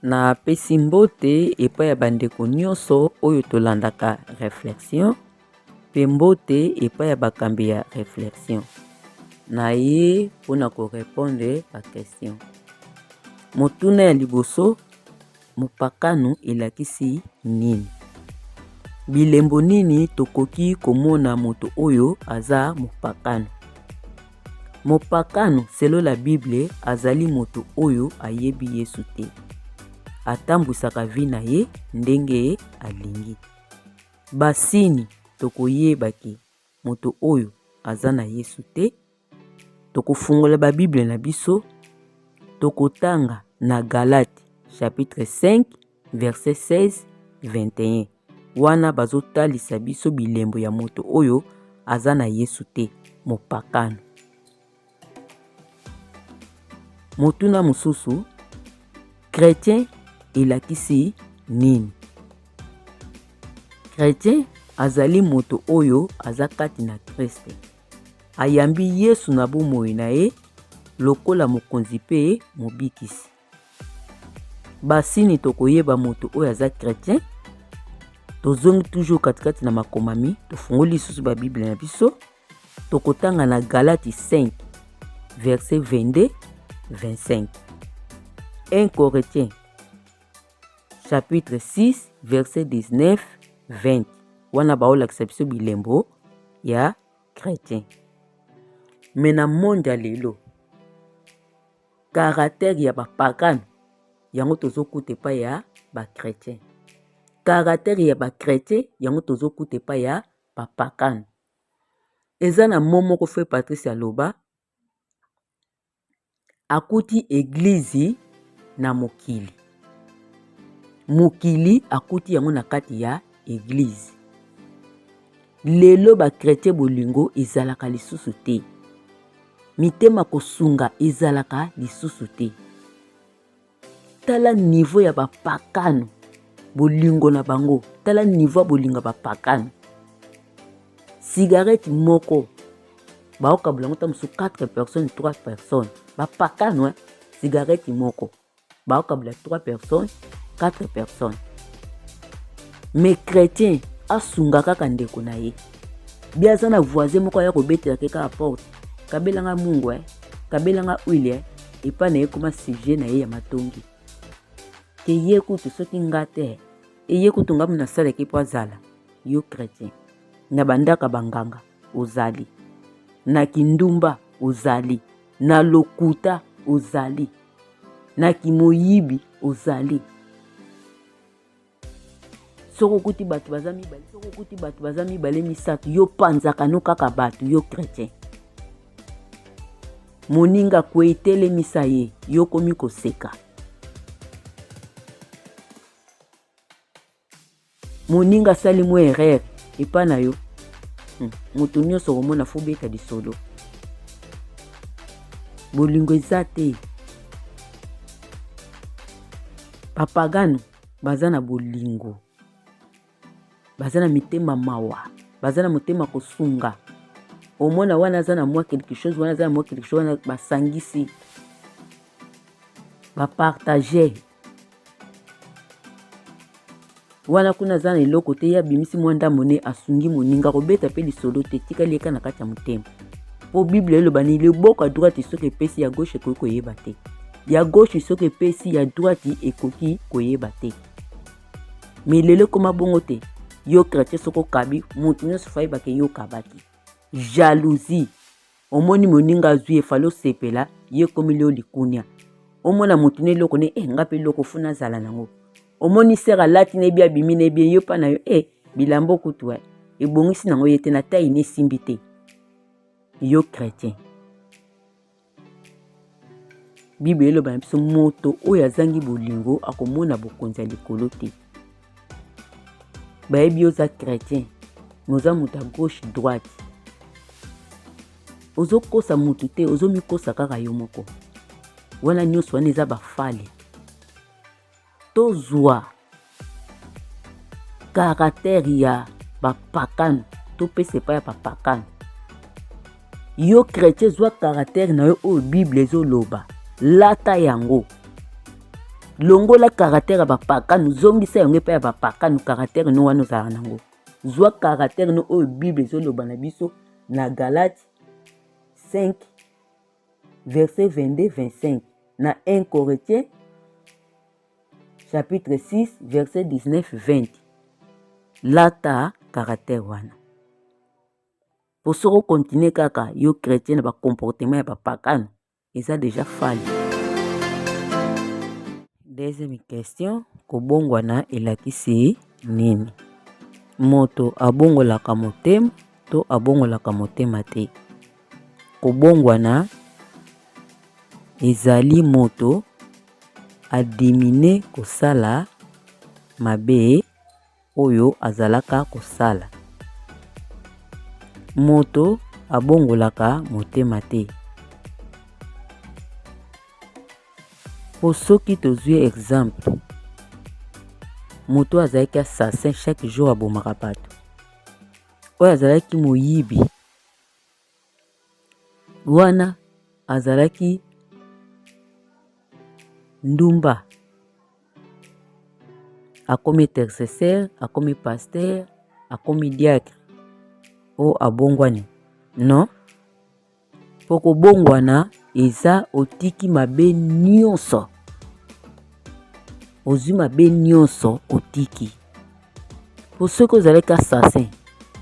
Napesi mbote epai ya bandeko nyonso oyo tolandaka reflexion mpe mbote epai ya bakambi ya reflexion. Naye mpo na korepondre ba question. Motuna ya liboso, mopakano elakisi nini? Bilembo nini tokoki komona moto oyo aza mopakano? Mopakano, selon la Bible, azali moto oyo ayebi Yesu te. Atambwisaka vie na ye ndenge alingi. Ba signe tokoyeba ke moto oyo aza na Yesu te, tokofungola ba Bible na biso, tokotanga na Galate chapitre 5 verset 16 21. Wana bazotalisa biso bilembo ya moto oyo aza na Yesu te, mopakano. Motuna mosusu, chretien elakisi nini? Chretien azali moto oyo aza kati na Christ. Ayambi Yesu na bomoi na ye lokola mokonzi mpe mobikisi. Basini tokoyeba moto oyo aza chretien. Tozongi toujours katikati na makomami, tofungoli lisusu ba Bible na biso, tokotanga na Galati 5 verset 22 25. 1 Corinthiens chapitre 6 verset 19 20 wana baolakisa biso bilembo ya chretien. Me na monde ya lelo caractère ya bapagano yango tozokuta epai ya bachretien, caractère ya bachretien yango tozokuta epai ya bapagano. Eza na mot moko frère Patrice aloba akuti eglize na mokili, mokili akuti yango na kati ya eglize. Lelo ba chretien bolingo ezalaka lisusu te, mitema kosunga ezalaka lisusu te. Tala niveau ya bapakano bolingo na bango, tala niveau ya bolingo ya bapakano. Cigarette moko baokabola yango ta mosusu 4 personnes 3 personnes, bapakano eh? Cigarette moko baokabola 3 personnes 4 personnes. Mais chrétien asunga kaka ndeko na ye, bi aza na voisin moko aya kobetelaka ye kaka porte, kabelanga mungu eh? Kabelanga huile eh? Epai na ye ekoma sujet na ye ya matongi ke ye kutu soki nga te eye kutu nga nasalaki mpo azala yo chrétien na bandaka banganga ozali na kindumba ozali na lokuta ozali na kimoyibi ozali soki okuti bato baza mibale soki okuti bato baza mibale misato yo panzaka no kaka bato yo chrétien moninga kwei telemisa ye yo komi koseka moninga asali mwa erreur epa na yo moto nyonso okomona fo beta lisolo bolingo eza te bapagano baza na bolingo baza na mitema mawa baza na motema kosunga omona wana aza na mwa quelque chose wana aza na mwa quelque chose wana basangisi bapartage wana kuna aza na eloko te ye abimisi mwa ndambo ne asungi moninga akobeta mpe lisolo te tikali eka na kati ya motema mpo biblia eloba ni loboko ya droite soki epesi ya gauche ekoki koyeba te ya gauche soki epesi ya droite ekoki koyeba te me lelo ekoma bongo te yo chrétien soki okabi moto nyonso fayebake yo okabaki jalousie omoni moninga azwi efali osepela ye ekomeli yo likunia omona motu na eloko ne eh, nga mpe eloko fo nazala nango omoni sere alati na ebi abimi na ebi yo mpa na yo eh, bilamba okutu eh, ebongisi nango ye te na tai ne esimbi te yo chrétien Bible eloba na biso moto oyo azangi bolingo akomona bokonzi ya likolo te. Bayebi yo oza chrétien, mais oza moto ya gauche droite. Ozokosa moto te, ozomikosa kaka yo moko. Wana nyonso wana eza bafali. Tozwa caractère ya bapakano topesa epai ya bapakano. Yo chrétien zwa caractère na yo oyo Bible ezoloba, lata yango. Longola caractère ya bapakano, zongisa yango epai ya bapakano. Caractère no wana ozalaka nango, zwa caractère no oyo Bible ezoloba na biso na Galate 5 verset 22 25, na 1 Corinthiens chapitre 6 verset 19 20. Lata caractère wana, po soki okontinue kaka yo chrétien na bacomportement ya bapakano, eza deja fali. Deuxième question, kobongwana elakisi nini? Moto abongolaka motema to abongolaka motema te? Kobongwana ezali moto adimine kosala mabe oyo azalaka kosala. Moto abongolaka motema te. Po soki tozwi exemple, moto azalaki assassin, chaque jour abomaka bato, oyo azalaki moyibi wana, azalaki ndumba, akomi intercesseur, akomi pasteur, akomi diacre, o abongwani? Non, mpo kobongwana eza otiki mabe nyonso, ozwi mabe nyonso otiki. Mpo soki ozalaki assassin,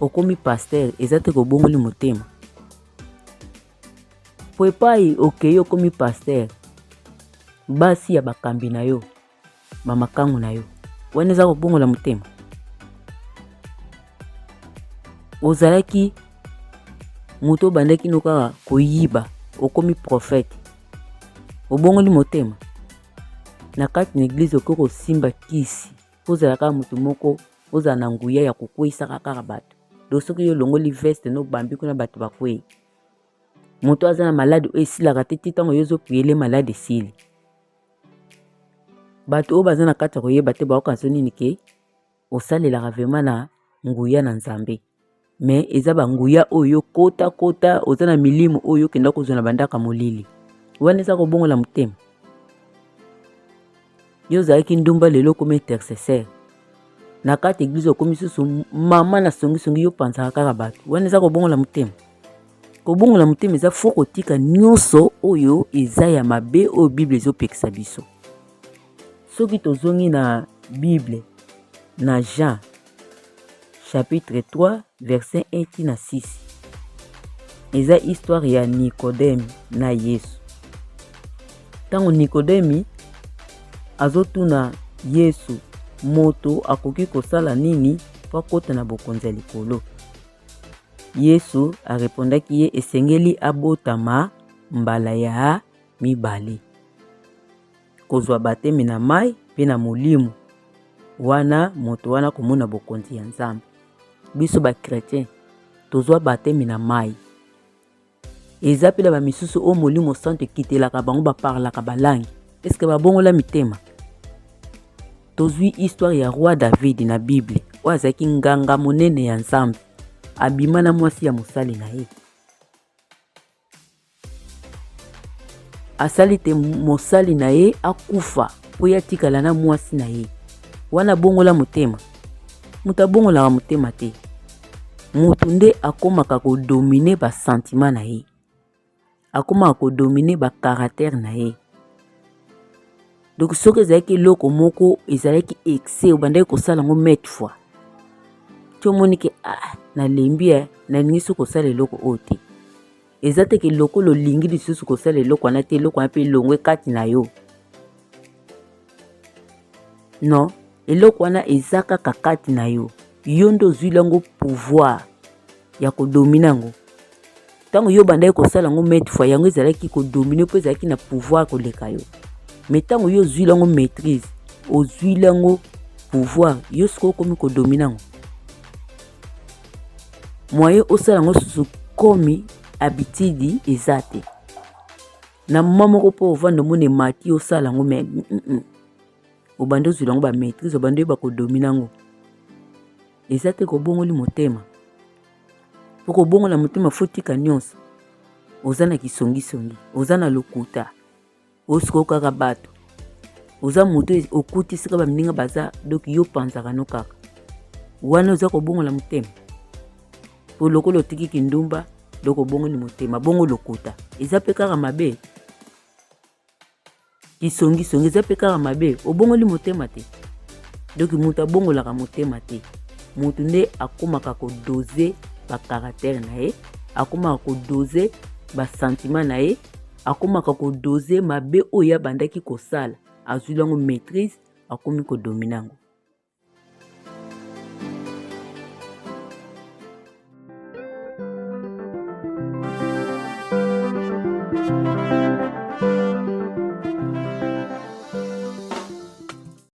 okomi pasteur, eza te kobongoli motema. Po epai okei, okomi pasteur, basi ya bakambi na yo, bamakangu na yo, wana eza kobongola motema? Ozalaki moto obandaki no kaka koyiba, okomi prophète, obongoli motema? Na kati na église okoki kosimba kisi mpo ozala kaka moto moko, ozala na nguya ya kokweisaka kaka bato. Do soki yo olongoli veste no obambi kuna, bato bakwei. Moto aza na maladi oyo esilaka te, ti ntango yo ozopriele, maladi esili. Bato oyo baza na kati ya koyeba te, bayoka so nini ke osalelaka vraiment na nguya na Nzambe, mais eza banguya oyo kota kota, oza na milimo oyo okenda kozwa na bandaka molili. Wana eza kobongola motema? Yo ozalaki ndumba, lelo okomi intercesseur na kati église, okomi susu mama na songisongi, yo panzaka kaka bato. Wana eza kobongola motema? Kobongola motema eza faut kotika nyonso oyo eza ya mabe, oyo Bible ezopekisa biso. Soki tozongi na Bible, na Jean chapitre 3 verset 1 tina 6, eza histoire ya Nikodeme na Yesu. Ntango Nikodemi azotuna Yesu, moto akoki kosala nini mpo akota na bokonzi ya likolo? Yesu arepondaki ye, esengeli abotama mbala ya mibale, kozwa batemi na mai mpe na Molimo, wana moto wana komona bokonzi ya Nzambe. Biso bachrétien tozwa batemi na mai. Eza mpe na bamisusu oyo Molimo Santo ekitelaka bango, baparlaka balangi. Eske babongola mitema? Tozwi histoire ya roi David na Bible, oyo azalaki nganga monene ya Nzambe, abima na mwasi ya mosali na ye. Asali te mosali na ye akufa mpo ye atikala na mwasi na ye wana. Abongola motema? Moto abongolaka motema te. Moto nde akomaka kodomine basentiment na ye, akomaka kodomine bacaractère na ye. Donc soki ezalaki eloko moko ezalaki excès, obandaki kosala yango maintes fois, ti omoni ke ah, nalembi, e nalingi soki kosala eloko oyo te, eza te ke lokola olingi lisusu kosala eloko wana te, eloko wana mpe elongwe kati na yo. Non, eloko wana eza kaka kati na yo. Yo nde ozwili yango pouvoir ya kodomine yango. Ntango yo obandaki kosala yango maintes fois, yango ezalaki kodomine mpo ezalaki na pouvoir koleka yo. Mais ntango yo ozwili yango maîtrise, ozwili yango pouvoir, yo sikoyo okomi kodomine yango, moyen osala yango susu komi habitude eza te. Na moma moko mpo ovanda, omona emati, osala yango, mais obandi ozwila yango bamaîtrise, obandi oyeba kodomine yango. Eza te kobongoli motema. Mpo kobongola motema, faut tika nyonso. Oza na kisongisongi, oza na lokuta, osikoyo kaka bato. Oza moto okuti esika baninga baza, donc yo panzaka no kaka wana, oza kobongola motema po lokola otiki kindumba, donc obongoli motema. Bongo lokuta eza mpe kaka mabe, kisongisongi eza mpe kaka mabe, obongoli motema te. Donc moto abongolaka motema te, moto nde akomaka kodoser bacaractère na ye, akomaka kodoser basentiment na ye, akomaka kodoser mabe oyo abandaki kosala, azwili yango maîtrise, akomi kodominer yango.